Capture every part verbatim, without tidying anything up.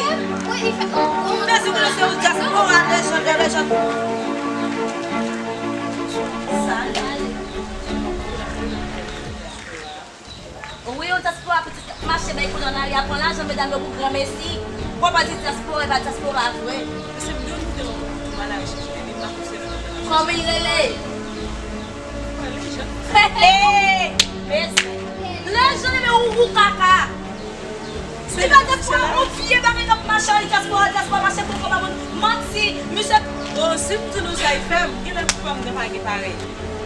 M bezwen konnen se ou dyaspora, lejann de lejann. Wi, ou dyaspora pitit k ap mache bay kou nan lari a, pran lajan medam yo pou granmesi. Kòman di dyaspora, e pa dyaspora vre. Mesye, m gen yon videyo m al al chèche, li pa pouse nan. Kòman li rele? Lejann. Hey, hey! Mesye, lejann, men ou, ou kaka. Li pa te fè yon vye bagay k ap mache, dyaspora, dyaspora mache pou kòman moun manti, misye. Bon, si m di nou sa, li fè m, genlè pou m nan pa gen parèy.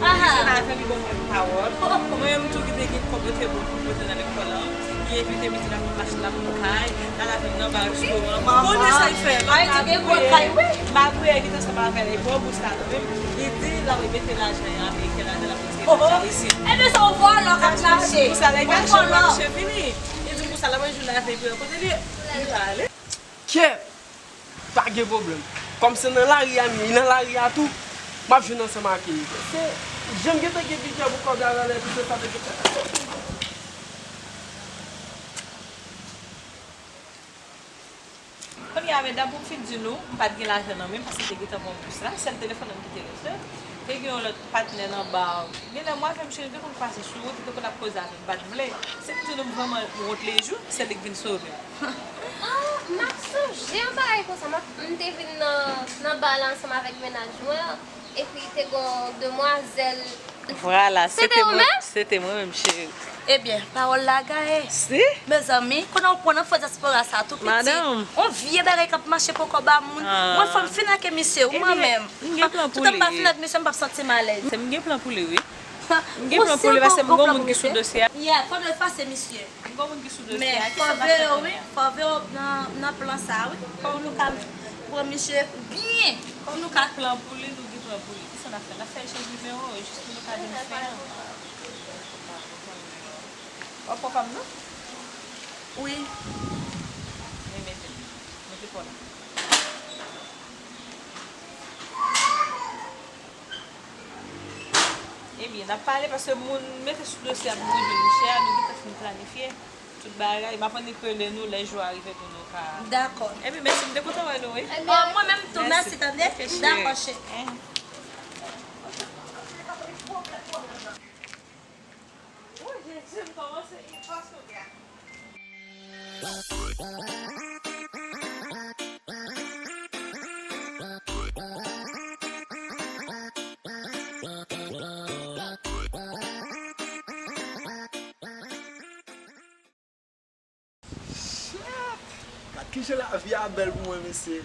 Aha. Misye la fè li bon mwen pawòl. Oh, oh. Mwen menm tou ki te gen kòb yo te bon pou pote nan lekòl la. Li envite m, li di l ap mache la pou kay, l al avè m nan ba restoran. Ou konnen sa l fè. Ay, te gen gwo kay, wi. M ap priye, ki te ansanm avè l, e gwo bous la tou menm. Li di l ap mete lajan an ameriken ladan l ap retire lajan isit. Ebyen, se yon vòlò k ap mache. Pou sa, lè gason mache vini. Li di pou sa, l ap jwenn lajan epi kote li ye, li pale. Kèt! Pa gen pwoblèm. Kòm se nan lari a m ye, li nan lari a tou, m ap jwenn ansanm ak li. Se, jan m gentan gen bidjè pou kòb la nan lè, tout se sa te gentan. Kounye a, medam, pou m fin di nou, m pa t gen lajan nan men m, paske te gentan pran bous la, sèl telefòn nan m ki te rete. Te gen yon lòt patnè nan ba, genlè m wè avè m cheri, te konn pase sou wout, li te konn ap koze avè m, m pa t vle. Si m di nou m vrèman wont lejou, se li k vin sove m. Ah, m ap sonje yon bagay konsa. M ap, m te vin nan, nan ba la ansanm avèk mennaj mwen, epi te gon demwazèl. Vwala, se te mwen, se te mwen menm, cheri. Ebyen, pawòl la gaye. Si? Mezanmi, konnen w pran nan fo dyaspora sa tou pitit. Madanm. On vye bagay k ap mache poko ba moun. Ah. Mwen fò m fin ak misye, wi, mwen menm. M gen plan pou li. Toutan m pa fin ak misye, m p ap santi m alèz. Se m gen plan pou li, wi. M gen plan pou li, paske m gon moun ki sou dosye a. Yeah, fò nou efase misye. M gon moun ki sou dosye a, ki sa n ap fè kounye a? Men fò veye w, wi, fò veye w nan, nan plan sa, wi. Pou nou ka pran misye byen. Kòm nou ka plan pou li, nou gen plan pou li. Ki sa n ap fè? N ap fè echanj nimewo, jis pou nou ka vin fè yon. W ap pran pa m nan? Wi. Men mete l. Mete pa w la. Ebyen, n ap pale paske moun mete sou dosye a pou nou jwenn Michel, nou gentan fin planifye tout bagay. M ap annik rele nou lè jou a rive pou nou ka. Dakò. Ebyen, mèsi, m te kontan wè nou, wi. Ebyen, mwen menm tou, mèsi, tande. Dakò, cheri. O Jezi, m kòmanse ipas kounye a. Shit! Gad kijan lavi a bèl pou mwen, mesye.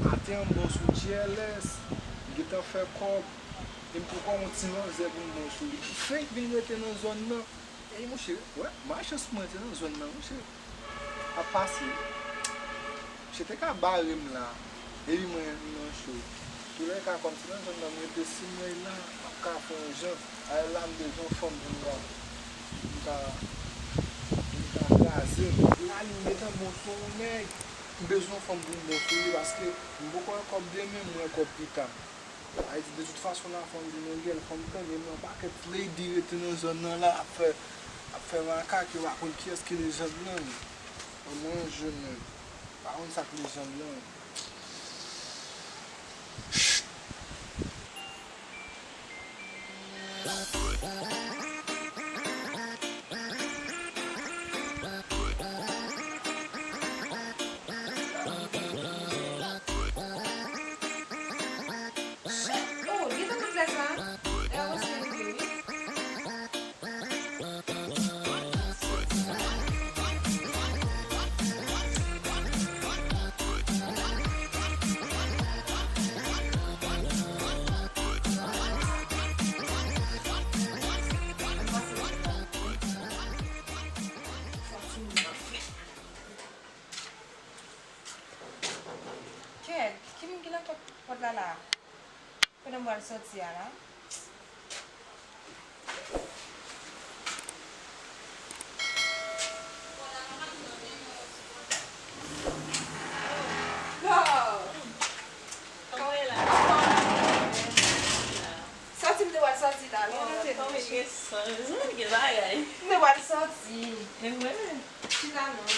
Maten an, m bon sou G L S, m gentan fè kòb, e m poko wè yon ti manzè pou m bon sou li. M fenk vin rete nan zòn nan. Ey, monchè, wè, malchans mwen te nan zòn nan, monchè. Ap pase. Misye te ka bare m la. Epi mwen, m nan cho. Toulèka, kòm se nan zòn nan m rete, si m wè l la, m ap ka fè yon jan. Ayè la, m bezwen yon fanm pou m ka, pou m ka, pou m ka kraze l. E la, li, m gentan bon sou yon nèg. M bezwen yon fanm pou m bon sou li, paske m poko wè kòb demen, m wè kòb pita. Ayiti, de tout fason, la fanm di mwen, gèl, fanm tande, men yon pakèt lady rete nan zòn nan la, ap fè, ap fè makak, yo pa konn kiyès ki lejand lan. Mwen, jèn mwen, pa konn sa k lejand lan. Oh, li te konn fè sa? E a wè se li, wi. Kèt, ki moun ki nan pòt, pòt la la? Pandan m pral sòti a la. Love! Kòman w ye la? Sòti m te pral sòti la, men nou te gen bagay. M te pral sòti. E vre? Chita non.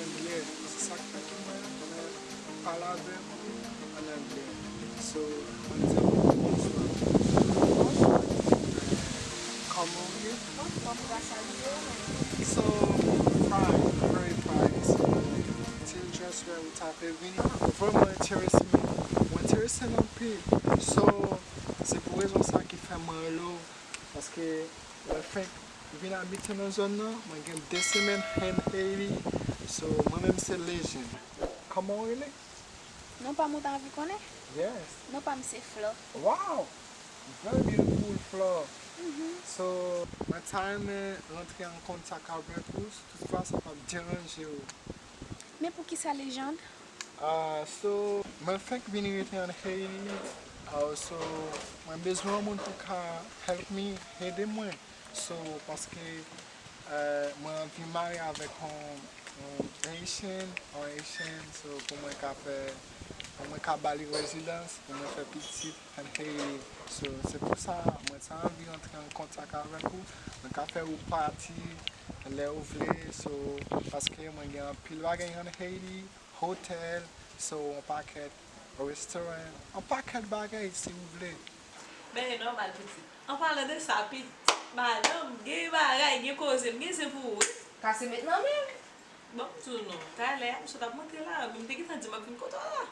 Anglè, se sa k fè ke mwen renmen pale avèk ou an anglè. So, mwen di w bonswa. Kòman w ye? Mwen fò, m ka salye w, men. So, fine, very fine. So, ti jan sa ou t ap vini vrèman enterese m. Mwen enterese l anpil. So, se pou rezon sa ki fè mwen rele w, paske mwen fenk vin abite nan zòn nan, mwen gen de semèn an Haiti. So, mwen menm se Legend. Kòman w rele? Non pa m ou ta anvi konnen? Yes. Non pa m se Flò. Wow! Very beautiful, Flò. Mhm. So, mwen ta renmen rantre an kontak avèk ou, si toutfwa sa p ap deranje w. Men poukisa Legend? Ah, so, mwen fenk vin rete an Haiti. Ah, so, mwen bezwen yon moun pou ka help me, ede mwen. So, paske, eh, mwen anvi marye avèk yon, yon Haitian, yon Haitian, so, pou mwen ka fè, pou mwen ka ba li rezidans, pou mwen fè pitit an Haiti. So, se pou sa, mwen ta anvi rantre an kontak avèk ou. Mwen ka fè ou pati lè ou vle. So, paske mwen gen anpil bagay an Haiti, hotèl, so, yon pakèt restoran, yon pakèt bagay, si ou vle. Men e nòmal, pitit. An palan de sa, pitit, madanm, gen bagay, gen koze, m gen zen pou ou, wi. Kase met nan men m. Bon, m di w non, talè a, m sot ap monte la, men m te gentan di m ap vin kote w la.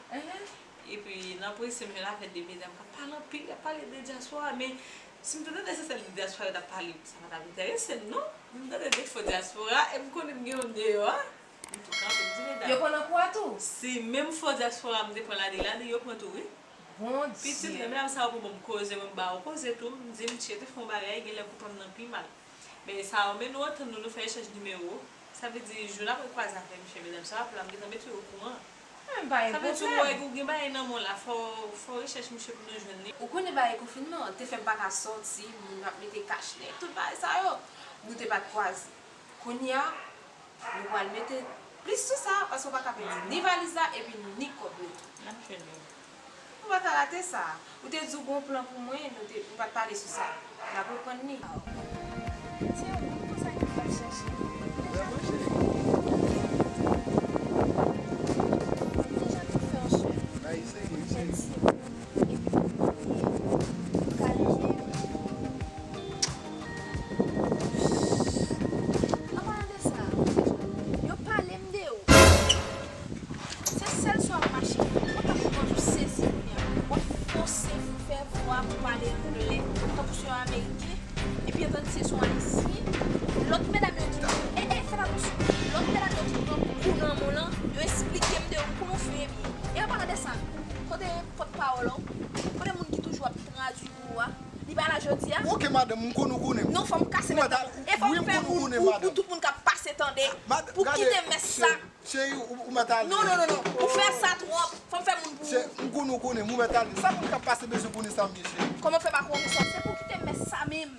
Epi, nan prese, m jwenn avèk de medam k ap pale anpil, y ap pale de dyaspora, men si m te tande se sèl de dyaspora yo t ap pale, sa pa t ap enterese m, non. M tande de fo dyaspora, e m konnen m gen youn deyò a. M tou kanpe, m di medam. Yo pran nan kou a tou? Si menm fo dyaspora m te pran ladi, ladi yo pran tou, wi. Bondye. Pitit, men medam sa yo pou ban m koze, mwen m ba yo koze tou, m di misye te fè yon bagay, genlè koupa m nan pi mal. Men sa yo, men nou antann nou, nou fè echanj nimewo. Sa vle di, jou n ap rekwaze avè misye, medam sa yo ap la, m gentan mete yo okouran. Sa vle di, ou wè, ou gen bagay nan men w la, fò, fò rechèch misye pou nou jwenn li. Ou konnen bagay konfinman an te fè m pa ka sòti, moun ap mete kachnen, tout bagay sa yo. Nou te pa t kwaze. Kounye a, nou pral mete plis sou sa, paske w pa ka pèdi ni valiz la, epi ni kòb yo tou. N ap jwenn yo. Ou pa ka rate sa. Ou te di w gen yon plan pou mwen, nou te, nou pa t pale sou sa. N ap reprann li. Se yon moun konsa ki t ap chèche. Vrèman, cheri. Deja nou fè yon chè. Bay, seri, seri. Epi, kalite. An palan de sa, yo pale m de ou. Se sèl sa w ap mache. Mwen pa konprann, ou sezi kounye a. W ap fòse pou fè vwa pou pale anglè, tankou se yon Ameriken, epi yo tande se yon Ayisyen. Lòt medam yo di, e, e, fè atansyon. Lòt medam yo di pran kou nan men w lan, yo esplike m de ou, m konnen w fè byen. E an palan de sa, kote pòtpawòl ou? Kote moun ki toujou ap tradui pou ou a? Li pa la jodi a? Ok, madanm, m konn ou konnen m. Non, fò m kase mèt nan men w. E fò m fè moun pou, pou tout moun k ap pase tande. Pou kite mès sa. Cheri, ou, ou mèt ale. Non, non, non, non. Ou fè sa twòp. Fò m fè moun pou ou. M konn ou konnen m, ou mèt ale. Sa moun k ap pase bezwen konnen sa m ye, cheri. Kòman w fè pa konnen sa? Se pou kite mès sa menm.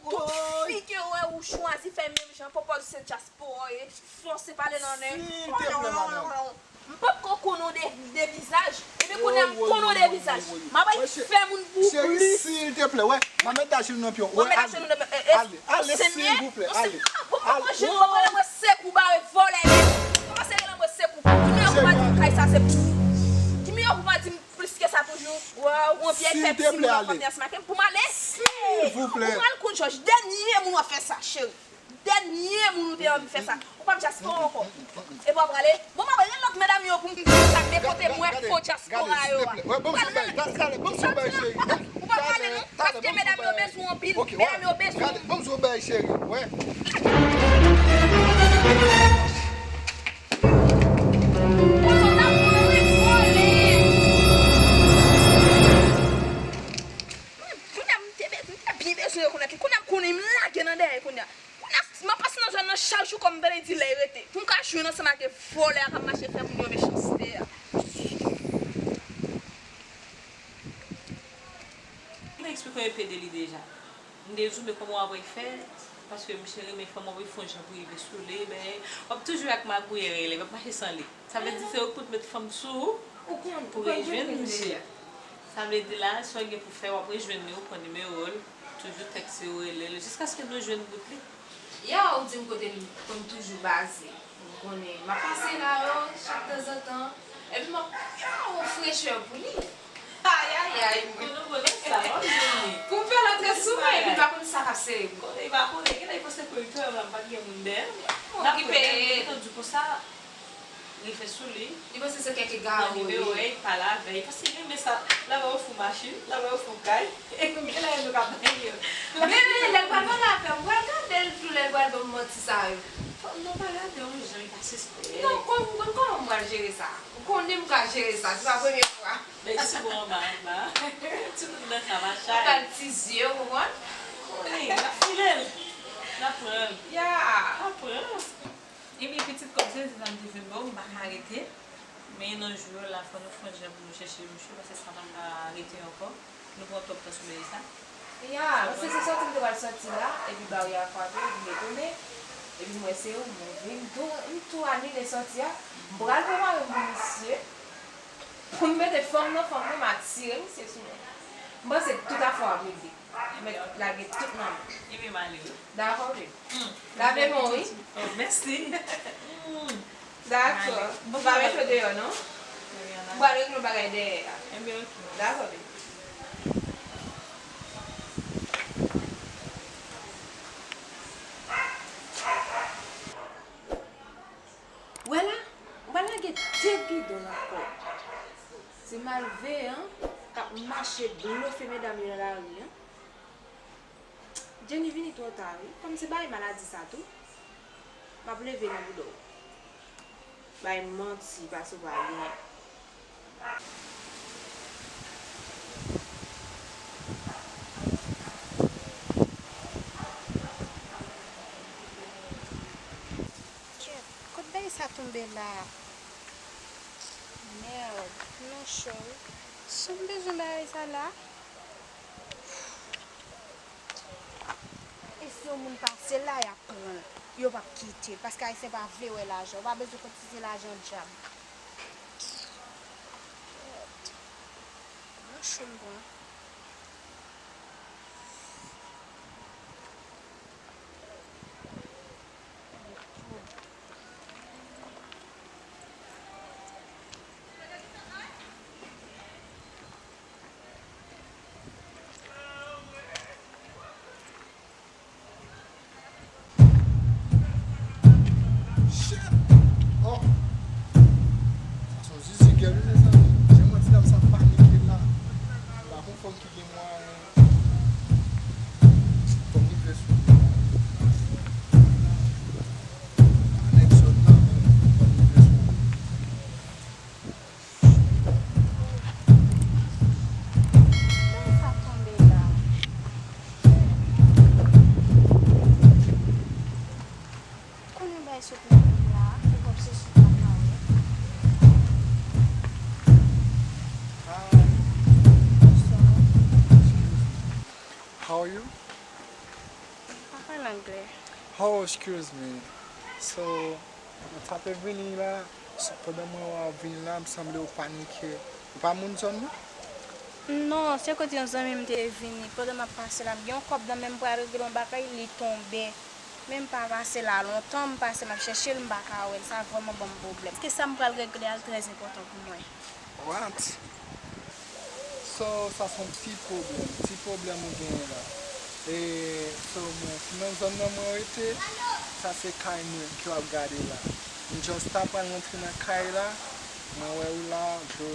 Tout fi ke w wè ou chwazi fè menm jan, pòpòz se dyaspora w ye, fòse pale nan nèg. Silteplè, madanm. M poko konnen w de, de vizaj. Ebyen, kounye a m konnen w de vizaj. M ap al fè moun pou ou plis. Cheri, silteplè, wè. M ap met ajenou nan pye w. Wè, ale. Ale, ale, silvouplè, ale. Bon, mwen jwenn mwen rele mwen sekou, bare vòlè nèg. Kòmanse rele mwen sekou. Ki miyo pou pa di m kay sa se pou ou. Ki miyo pou pa di m plis ke sa toujou. Waw, ou yon vyèy fè ti moun nan fanmi an smakem pou m ale. Silvouplè. Ou pral konn Jòj. Dènye moun w ap fè sa, cheri. Dènye moun ou te anvi fè sa. Ou p ap dyaspora ankò. Epi w ap prale. Bon, m ap rele lòt medam yo pou m di sa, men kote m wè fo dyaspora yo a. Ou pral rele. Ou p ap prale non, paske medam yo bezwen w anpil. Medam yo bezwen w. Kote w t ap konnen vòlè. Kounye a m te be-, m te byen bezwen rekonèt li. Kounye a m konnen m lage nan dèyè kounye a. Kounye a, m ap pase nan zòn nan chak jou kòm m tande di lè y rete. Pou m ka jwenn ansanm ak vòlè a k ap mache fè moun yo mechanste a. M te eksplike w enpe de li deja. M te di w, men kòman w ap fè, paske misye renmen fanm, w ap fè yon jan pou rive sou li, men w ap toujou ak magouyè rele, w ap mache san li. Sa vle di se ou k pou t met fanm sou ou pou rejwenn misye. Sa vle di la, sa w gen pou fè, w ap rejwenn li, ou pran nimewo l, toujou tèkste w, rele l, jiskaske nou jwenn bout li. Ya, ou di m kote m, kote m toujou baze. Ou konnen, m ap pase la yo, chak tanzantan. Epi m ap, yo, yon frechè pou li. Ayayay, mwen. Pou nou konnen sa, w ap jwenn li. Pou m fè l antre sou mwen, epi l pa konn sa k ap sere m. Konnen, li pa konnen, genlè li panse ke li twò, m pa gen moun dèyè m. Bon, n ap wè, men li gentan di konsa, rive sou li. Li panse se kèk egare, wi. Pale avè l, paske li renmen sa. L ap ba yo fou machin, l ap ba yo fou kay. Genlè nou ka bay yo. Men lè l pral pale avè m, m pral gade l tou lè l pral ban m manti sa yo. Non, pa gade yon jan, li pa sispèk. Non, kòm, kòman m pral jere sa? Ou konnen m ka jere sa, se pa premye fwa. Bèl ti bon anba, anba. Ti kout nan sa, machay. Ou pral tizye, ou konprann? Konnen, n ap file l. N ap pran l. Ya. N ap pran l. Ebyen, pitit, kòm se, se sa m te vin ba w, m pa ka rete. Men nan jou yo la, fò nou fè yon jan pou nou chèche misye, paske sa pa ka rete ankò. Nou pran twòp tan sou bagay sa. Ya, paske se sòti m te pral sòti la, epi baryè a frape, epi m etone, epi m wè se ou, m vin, m tou, m tou anile sòti a, m pral prepare m pou misye, pou m mete fanm nan, fanm nan, m atire misye sou mwen. M panse tout afè w ap regle. Mèt lage tout nan men. Ebyen, m ale wi. Dakò, wi. Hmm. Lave men w, wi. Oh, mèsi. Hmm. Dakò. Mwen pa mete w deyò, non. Mwen pral regle yon bagay dèyè a. Ebyen, oke. Dakò, wi. Wè la, ou pral lage de bidon nan kò w. Se malveyan k ap mache blofe medam yo nan lari an. Jenny vini twò ta wi. Kòm se bay maladi sa tou. M ap leve nan bouda w. Bay manti, pase w pa genyen. Kèt, kot bagay sa tonbe la? Mèd, non cho wi. Jan m bezwen bagay sa la. E si yon moun pase la, y ap pran l. Yo p ap kite l, paske Ayisyen pa vle wè lajan. Yo pa bezwen konn si se lajan dyab. Mèd. Bon, cho m pran. Shit! Oh! Sa se yon zizi gèl wi, mezanmi. Jan m wè ti dam sa panike la. M pa konn fanm ki gen mwayen. Fò m rive sou li. A nèg sòt nan, men fò m rive sou li. Kòman sa tonbe la? Konnen bay sot nan la, ou p ap se sot la kare. Hi. Bonsoir. Excuse me. How are you? M pa pale anglè. Oh, excuse me. So, ou t ape vini la, so, pandan mwen wè w ap vini la, m sanble ou panike. Ou pa moun zòn nan? Non, se kote yon zanmi m te vini. Pandan m ap pase la, m gen yon kòb nan men m, m pral regle yon bagay, li tonbe. Men m pa pase la lontan, m pase, m ap chèche l, m pa ka wè l. Sa vrèman ban m pwoblèm. Paske sa m pral regle a, l trè enpòtan pou mwen. What? So, sa se yon ti pwoblèm, ti pwoblèm ou genyen la. E, so, mwen, si nan zòn nan mwen rete, sa se kay mwen ke w ap gade la. M just ta pral rantre nan kay la, mwen wè ou la, bro,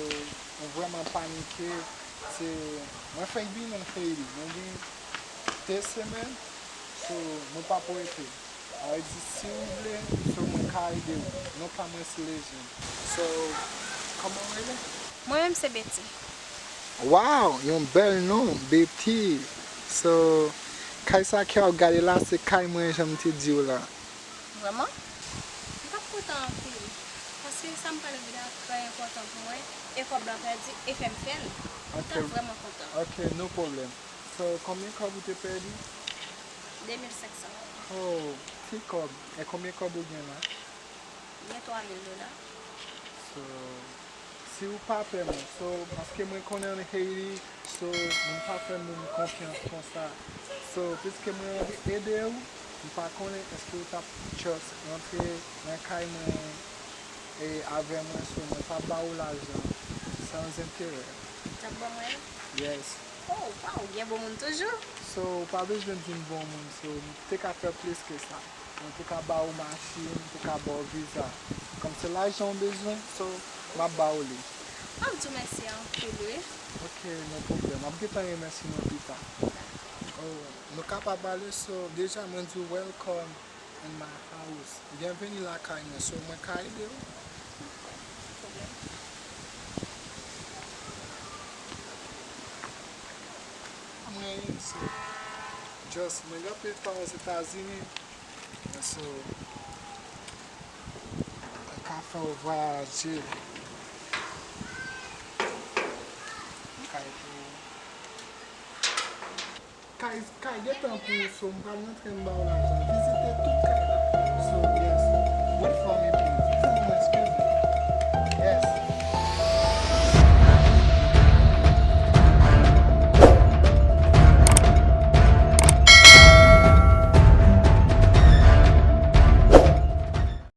ou vrèman panike. Se, mwen fenk vin an Haiti, mwen gen de semèn, so, mwen p ap rete. Sa vle di, si ou vle, so mwen ka ede w. Non pa mwen se Legend. So, kòman w rele? Mwen menm se Betty. Wow, yon bèl non, Betty. So, kay sa ke w ap gade la, se kay mwen, jan m te di w la. Vrèman? M t ap kontan anpil. Paske sa m pral regle a trè enpòtan pou mwen. E kòb la pèdi, e fè m fè l. M t ap vrèman kontan. Ok, no problem. So, konbyen kòb ou te pèdi? De mil senk san. Oh, ti kòb. E konbyen kòb ou gen la? M gen twa mil dola. So, si ou pa pè mwen, so, paske mwen konnen an Haiti, so, mwen pa fè moun konfyans konsa. So, piske mwen anvi ede w, M pa konnen èske w t ap just rantre nan kay mwen e avè mwen, so mwen t ap ba ou lajan san enterè. T ap ban mwen? Yes. Oh, wow, gen bon moun toujou. So, ou pa bezwen di m bon moun, so, m te ka fè plis ke sa. Mwen te ka ba ou machin, m te ka ba ou viza. Kòm se lajan w bezwen, so, m ap ba ou li. M ap di w mèsi anpil, wi. Ok, no pwoblèm. M ap gentan remèsye nou pita. Dakò. Oh, nou kapab ale, so, deja mwen di w welcome in my house. Byenveni lakay mwen, so mwen ka ede w? Pwoblèm. Mwen, so, just, mwen gen anpil tan Ozetazini. So, mwen ka fè w vwayaje. Mwen ka ede w. Kay, kay gentan pou ou, so m pral rantre m ba w lajan. Vizite tout kay la. So,